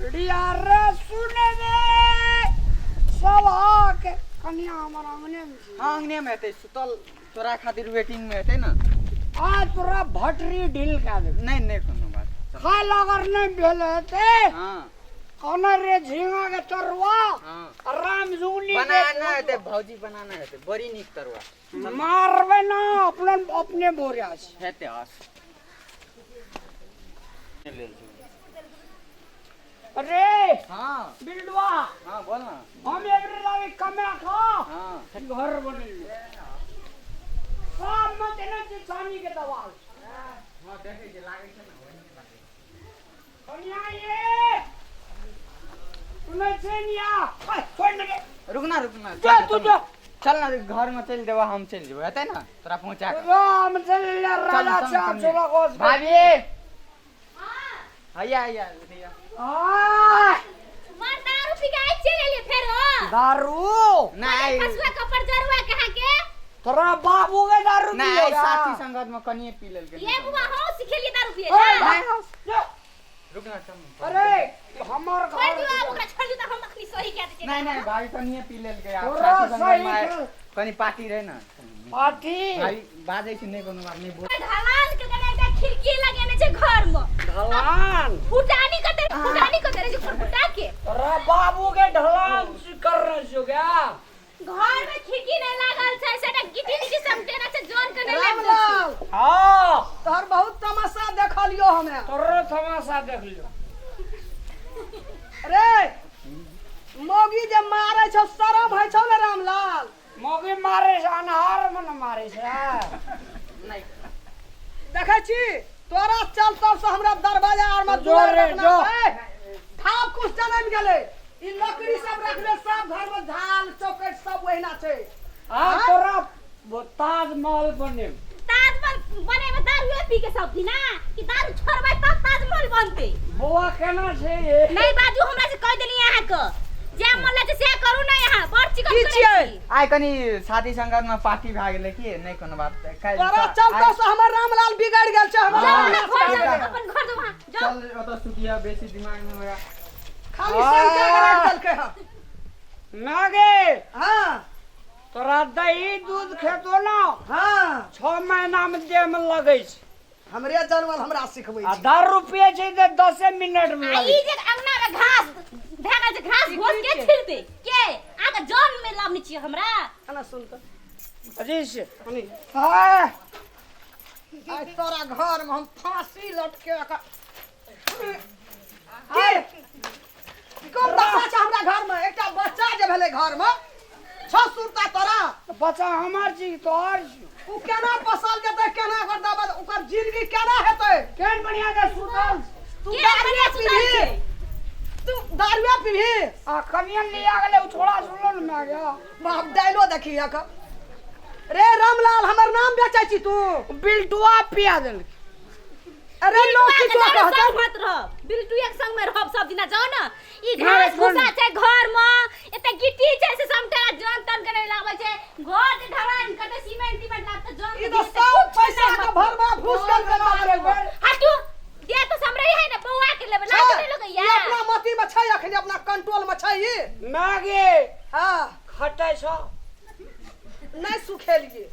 रे सुने रे सभा के कनिया हमर अंगने में छी। हाँ अंगने में हेतै सुतल तोरा खातिर वेटिंग में हेतै ना। आज तोरा भटरी ढील कए देबै। नहीं नहीं कोनो बात चल। खाय लगर नहि भेल हेतै। हाँ। कहने रे झींगा के तरुआ। हाँ। राम जुगनी के बनाना हेतै भौजी बनाना हेतै बड़ी नीक तरुआ। मारबै ना अपने अपने बोरिया छै। हेतै हस। अरे हाँ। बिल्डुआ। हाँ बोल ना। हम एबरी लागी कमा खा। हाँ। घर बनेलियो। सब में देने छी चानी के दवाल। हाँ देखै छी लागै छै ना ओहिने लागै छै। कनिया ये सुनै छै निया ओए, छोड़ ने रे। रुक ना रुक ना। जा तू जा। चल ना घर में चल देबा हम चल जेबो हेतै ना तोरा पहुंचा के। राम चल ले चल, राजा चल, चा कनिया। छोरा कोस भाभी हैया हैया हैया। आ मार दारू पी के आइ चलि एलियै फेरो। दारू नहीं खसुआ कपर जरुआ कहाँ के? तोरा बाबू के दारू नहीं पिएगा। साथी संगत में कनिए पी लेलकै। ये बुआ हो सिखेलियै दारू पिए ओए, ला। भाई, जा। रुक ना चल। अरे हमर छोड़ घर दियौ आब ओकरा छोड़ दियौ तऽ हम अखनी सही कए दै छियै। नहीं नहीं भाभी कनिए पी लेलकै आब तोरा साथी संगत सही में आइ के- कनि पार्टी रहे ना। पार्टी भाभी बाजै छै नहीं कोनो बात नहीं बोल। ढलान के कने एकटा खिड़की लगेने छै घर में। ढलान फुटानी कते फुटानी कते रहै छै फुटफुटा के। तोरा बाबू के ढलान से कर रहे छो क्या? घर में खिड़की नहीं लागल छै सेटा गिटी गिटी समटेना छै जोन के नहीं लागल छै। रामलाल हाँ तोहर बहुत तमाशा देखलियो हमे। तोरो तमाशा देख लियो। रे मौगी जे मारे छौ शरम होइ छौ ने रामलाल? मौगी मारे छै अन्हार में न मारे छै। नहीं देखै छी तोरा चल तब से हमरा दरवाजा आर में जो दुआर रे, रखना जो। छै। ढाप कुछ जनमि गेलै। ई लकड़ी सब रखले सब घर में झाल चौकट सब ओहिना छै। आ तोरा ताजमहल बने। ताजमहल बनेबै दारुए पी के सब दिना कि दारू छोड़बै तब ताजमहल बनतै। बौआ केना छै ये? नहीं बाजू हमरा से कह देली अहाँ के जे मन लगे से करू ना यहाँ बड़ चिकन की करै छियै? छी। आइ कनि साथी संगत में पार्टी भए गेलै कि नहीं कोनो बात काल्हि तोरा चलते से हमर रामलाल बिगड़ गेल छै हमर जाउ हाँ। ना घर जाउ हाँ। अपन घर जाउ वहाँ जाउ। चल ओतऽ सुतिया बेसी दिमाग में होया। खाली संके के राखि देलकै हँ। ना गे हाँ तोरा दही दूध खेतो ना। हाँ 6 महीना में देह में लगै छै। हमरे जानवर हमरा सिखबै आ छै। दारू पियै छै तऽ 10 मिनट में आ लगै ई जे अंगना में घास भए गेल छै घास घोस के छिलतै के आके जन में लाबने छियै हमरा। एना सुन तऽ। अजी से कनी। हाँ। आइ तोरा घर में हम फांसी लटके के के कोन दशा छै हमरा घर में? एकटा बच्चा जे भेलै घर में छौ सुरता तोरा। बच्चा हमर छी तोहर छी। उ केना पोसल जेतै केना ओकर दबा ओकर जिंदगी केना हेतै? केहन बढ़िया के सुतल। तू केहन दारुए बढ़िया सुतल पीबही? छै? तू दारुए पीबही? आ कनियन लिया गेलै उ छोड़ा सुनलो ने माय गे। बाप डायलो देखी एक। रे रामलाल हमर नाम बेचै छी तू? बिल्टुआ पिया देलकै। अरे लोग बिल्टुआ के किछो जानो कहतै। संग मत रहब बिल्टुए के संग में रहब सब दिना जाओ ना। ई ना घास रे, छोड़ भूसा छै घर में एते गिट्टी छै से समटा जन तन के नहीं लागै छै। घर जे ढलान कते सीमेंट तीमेंट लागत जन ई के तो दिए सब कुछ पैसा नहीं के मत। भरमा भूस कर के मारे हटू दे तो समरे है ना बौआ के लेबे लाज नहीं ई लगैया। अपना मती में छै अखन अपना कंट्रोल में छै ई। माय गे हां खटै छौ। नहीं सुखेलिए।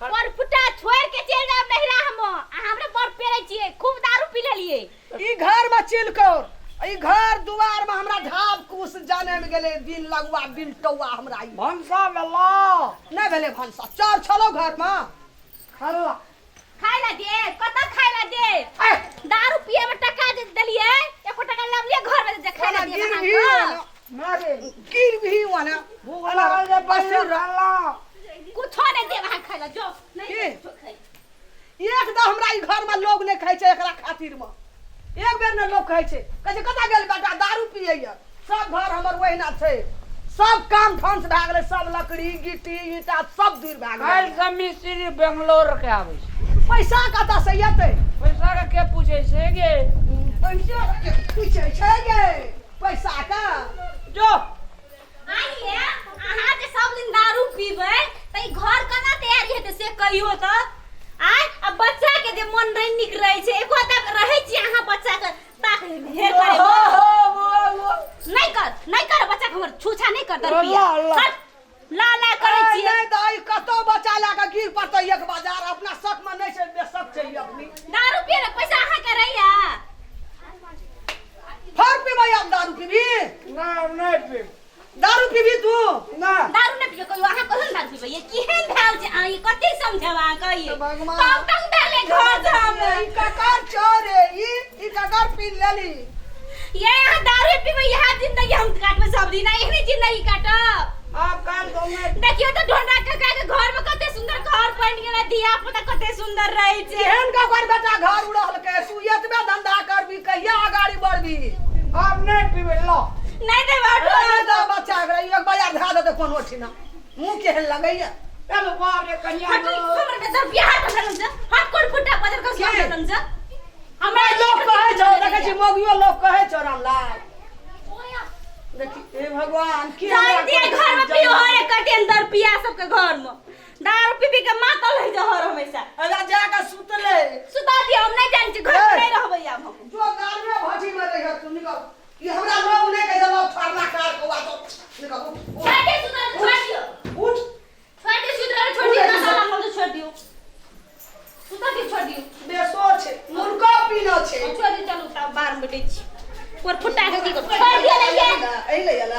पर फुटा छोड़ के चल जाब नहिरा हम आ हमरा बड़ पेरै छियै खूब दारू पी लेलिए। ई घर में चिलकोर ई घर दुआर में हमरा ढाब कुस जाने में गेलै दिन लगुआ बिन टौआ हमरा ई। भनसा भेलो? नहीं भेलै भनसा चार छलो घर में। खल्ला। खाय ला दे कत खाय ला दे? दारू पिए में टका दे देलिए एको टका लाबलिए घर में जे खाय ला दे गिर अहाँ भी के। वाला। माय गे। गिर भी वाला। भूख लागल जे बस बस खल्ला। कुछो नहीं देब अहाँ खाय ला जो नहीं की? कुछो खाय। एक दा हमरा ई घर में लोग नहीं खाय छै एकरा खातिर में। एक बेर ने लोग खाय छै कहै छै कतऽ गेल बेटा दारू पियैया। सब घर हमर ओहिना छै सब काम ध्वंस भए गेलै सब लकड़ी गिट्टी ईटा सब दूर भए गेलै। काल्हि से मिस्त्री बेंगलोर के आबै छै। पैसा कतऽ से एतै? पैसा के के पूछै छै गे? पैसा के पूछै छै गे पैसा के? जो आइए अहाँ जे सब दिन दारू पीबै तऽ ई घर केना तैयारी हेतै से कहियो तऽ। आय अब बच्चा के जे मन नहीं नीक रहै छै एको तक रहै छी अहाँ बच्चा के ताक हेर करै। ओहो कर दर रुपया। ला, ला। हट, ला ला करै ए, छियै। नहि तऽ ई कतौ बच्चा लए कऽ गिर पड़तै एक बाजार अपना शक में नहि छै बेशक छै ई अपनी। दारू पिए ले पैसा अहाँ के रहैया? फर पीबै आब दारू पीबी? ना, नहि पीब। दारू पीबी तू? ना। दारू नहि पियो कहियो, अहाँ कहियो दारू पीबै? ये केहन भेल छै अहाँ, ई कते समझाब अहाँ कहियो? भगवान। तंग तंग भेलै घर से हम। ई ककर चोर रे, ई ककर पी लेली? ये अहाँ दारू पीबै, इएह जिंदगी हम काटबै सब दिन, एहने जिंदगी काटब। आब काल्हि तो नहि। देखियौ तऽ ढोंढा काका के घर में कते सुंदर घर बनि गेलै, धिया पुता कते सुंदर रहै छै। केहन ककर बेटा घर उड़लकै? तू एतबे धंधा करबी कहिया अगाड़ी बढ़बी? आब नहि पीबै, लो। नहि देबै ए, ऑटो। दऽ बच्चा एकरा एक बाजार धरा देतै कोनो ठिना, मुँह केहन लगैया। चल बाप रे कनिया। हट, हमर बेटा बियाह कर लंग जा, हट, कोन फुटा बदल कर के? सब लंग जा। हमरा लोक कहै छौ, देखै छी मौगियो लोक कहै छौ रामलाल। देखी हे भगवान की जान हमरा दिए घर में पियो हरे कटे अंदर पिया सबके घर में दारू पी पी के मातल है जहर हमेशा। अगर जाके सुतले सुता दियो, हम नहीं जान छी, घर में ए। नहीं रहबै आब हम। जो दारुए भजी में रहिह तू, निकल। ई हमरा लोग नहि कहै छै, लोग फरना कार कौआ तो निकल, उठ, उठ। छोड़ दियो, सुता दियो, छोड़ दियो। उठ। छोड़ दियो, सुत रहो, छोड़ दियो, मसाला हम तो छोड़ दियो, सुता दियो, छोड़ दियो। बेसो छै मुर्गा पीना छै। छोड़ दियो, चलू तब बाहर में बैठे छी। कोर फुटा के की करू? छोड़ दियो नहीं। एहि ले अला।